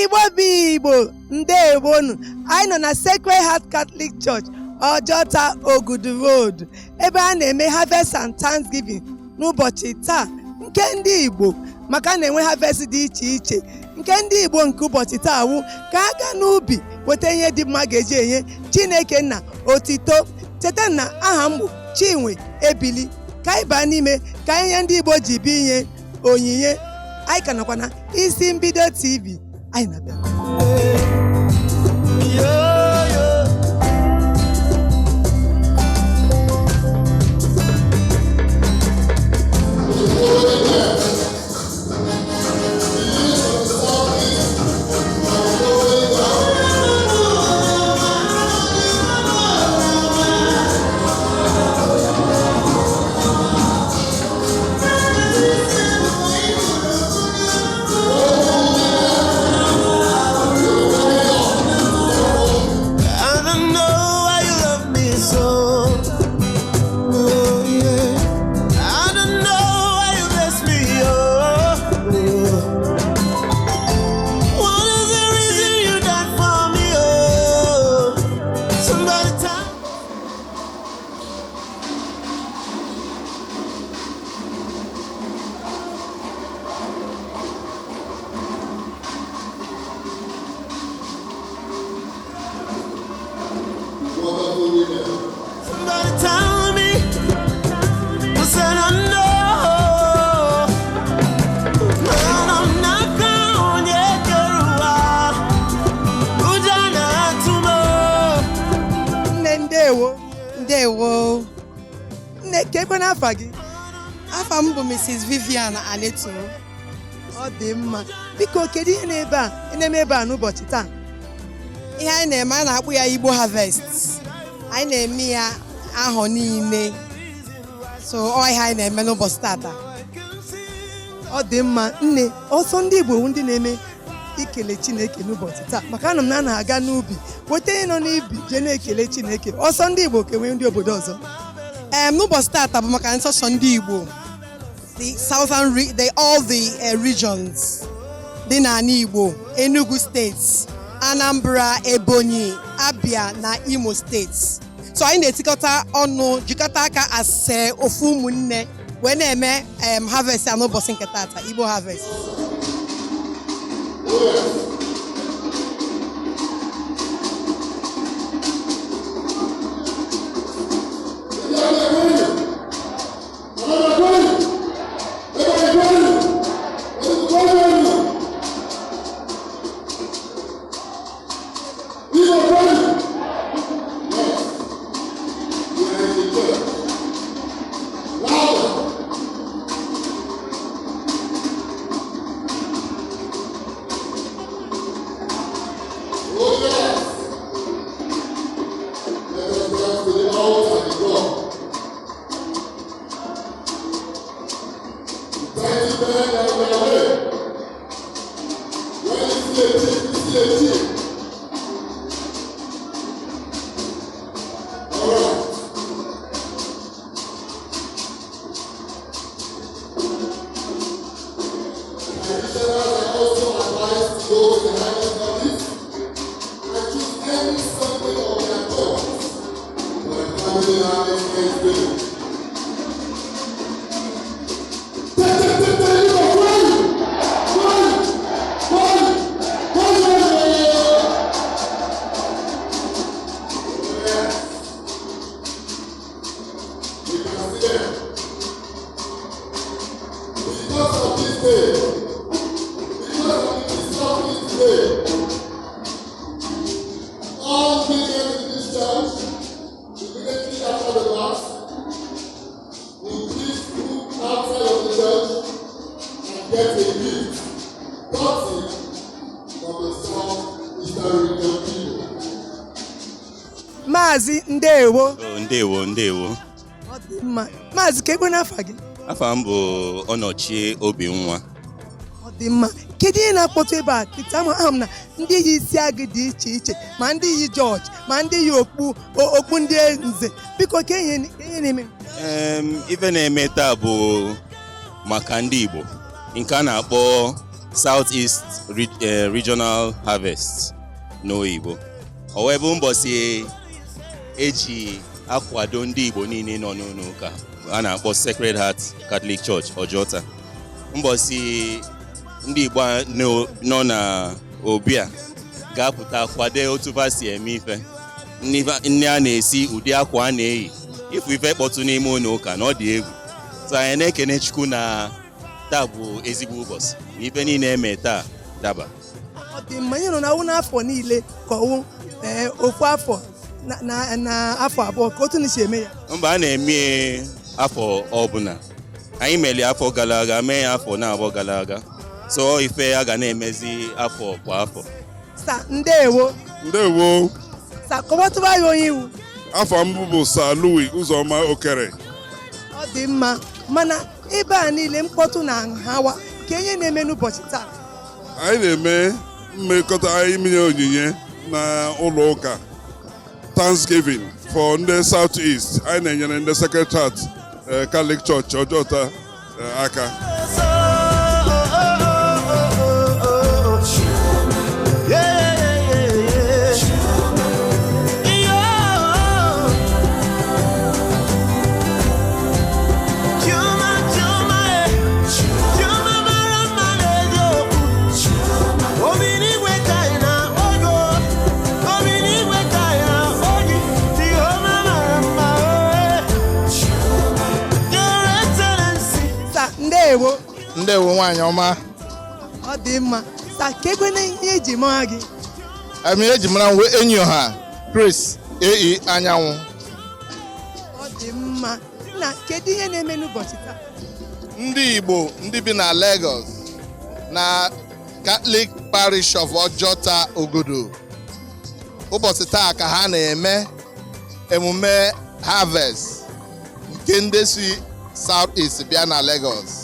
Igbo bụ Igbo, ndewonu. Anyị nọ na Sacred Heart Catholic Church, Ọjọta, Ogudu Road, ebe a na-eme Harvest and Thanksgiving n'ụbọchị taa nke ndị Igbo, maka a na-enwe harvest dị iche iche. Nke ndị Igbo nke ụbọchị taa wụ ka a gaa n'ubi weta ihe dị mma ga-eji enye Chineke nna otito. Cheta na aha m bụ Chinwe Ebili. Ka anyị baa n'ime ka anyị nye ndị Igbo ji bi inye onyinye. Anyị ka nọkwa na Isi Mbido TV. Anyị na-abịa. I don't know why you love me so. Oh, yeah. I don't know why you bless me. Oh, oh. What is the reason you died for me? Oh, somebody tell. Somebody tell me. I said I know. Mana m n'aka onye kere ụwa. Ụjọ na-atụ m. Nne, ndewo. Ndewo. Nne, ka ekwe n'afa gị? Afa m bụ Mrs. Vivian Aneto. Ọ dị mma. Biko, kedu ihe na-ebe a na-eme ebe a n'ụbọchị taa? Ihe anyị na-eme, a na-akpọ ya Igbo Harvest. Anyị na-eme ya ahọ niile. So ọ ihe anyị na-eme n'ụbọchị tata. Ọ dị mma, nne. Ọsọ ndị Igbo ndị na-eme ikele Chineke n'ụbọchị taa, maka anụ m na a na-aga n'ubi weta ihe nọ n'ubi jee na-ekele Chineke. Ọsọ ndị Igbo ka enwe ndị obodo ọzọ? N'ụbọchị tata bụ maka nsọsọ ndị Igbo. The southern re the all the regions dị n'ala Igbo, Enugu Steeti, Anambra, Ebonyi, Abia na Imo Steeti. So anyị na-etikọta ọnụ, jikọta aka ase ofu ụmụnne wee na-eme harvest a n'ụbọchị nke tata, Igbo Harvest. Because of this day, because of this this day, all women in this church, immediately after the Mass, will please move outside of the church and get a gift, courtesy from the South Eastern Region people. Maazị, ndewo. Oh, ndewo, ndewo. Ọ dị mma. Maazị, ka ekwe n'afa gị? Afa m bụ Ọnọchie Obinwa. Ọ dị mma. Kedu ihe na-akpọtụ ebe a kịta? Ama ahụ m na ndị yi isi agụ dị iche iche, ma ndị yi jọji, ma ndị yi okpu okpu ndị nze. Biko, ka ihe na-eme? Ife na-eme taa bụ maka ndị Igbo nke a na-akpọ South East Regional Harvest n'oyibo. Ọ wee bụ mbọsị eji akwado ndị Igbo niile nọ n'ụlọ ụka a na-akpọ Sacred Heart Catholic Church, Ọjọta. Mbọsị ndị Igbo a nọ na obi a ga-apụta kwado otu fa si eme ife nne a na-esi, ụdị akwa a na-eyi, ịfụ ife kpọtụ n'ime ụlọ ụka na ọ dị egwu. So anyị na-ekene Chukwu na taa bụ ezigbo ụbọchị, na ife niile eme taa daba. Ọ dị mma. Ihe nọ na awụ n'afọ niile ka ọwụ ofu afọ na afọ 2 ka otu si eme ya? Mba, a na-eme afọ ọbụla. Anyị mere afọ gara aga, mee ya afọ na-abụọ gara aga, so ife a ga na-emezi afọ kwa afọ. Sir, ndeewo. Ndewo. Sir, kọwatụrụ anyị onye iwu. Afọ mbụ bụ Sir Louis Uzoma Okere. Ọ dị mma. Mana ebe a niile mkpọtụ na nhawa, ka ihe na-eme n'ụbọchị taa? Anyị na-eme mmekọta, anyị minye onyinye na ụlọ ụka, Thanksgiving for ndị South East. Anyị na-enyere ndị Sacred Heart Catholic Church Ọjọta aka. So, oh, oh, oh, oh, oh. Yeah. Yo. Chuma, chuma, eh. Chuma mara mma n'eziokwu. Obi n'igwe ka ị na-akpọ gị o. Obi n'igwe ka ị na-akpọ gị. Jehova mara mma, eh. Your Excellency. Sir, ndeewo. Ndewo, nwaanyị ọma. Ọ dị mma. Sir, ka ekwe na ihe eji mara gị? Emi eji mara nwe enyi ọha Chris AE Anyanwụ. Ọ dị mma. Na kedu ihe na-eme n'ụbọchị taa? Ndị Igbo ndị bi na Lagos na Catholic Parish of Ojota Ogudu, ụbọchị taa ka ha na-eme emume harvest nke ndị si South East bịa na Lagos.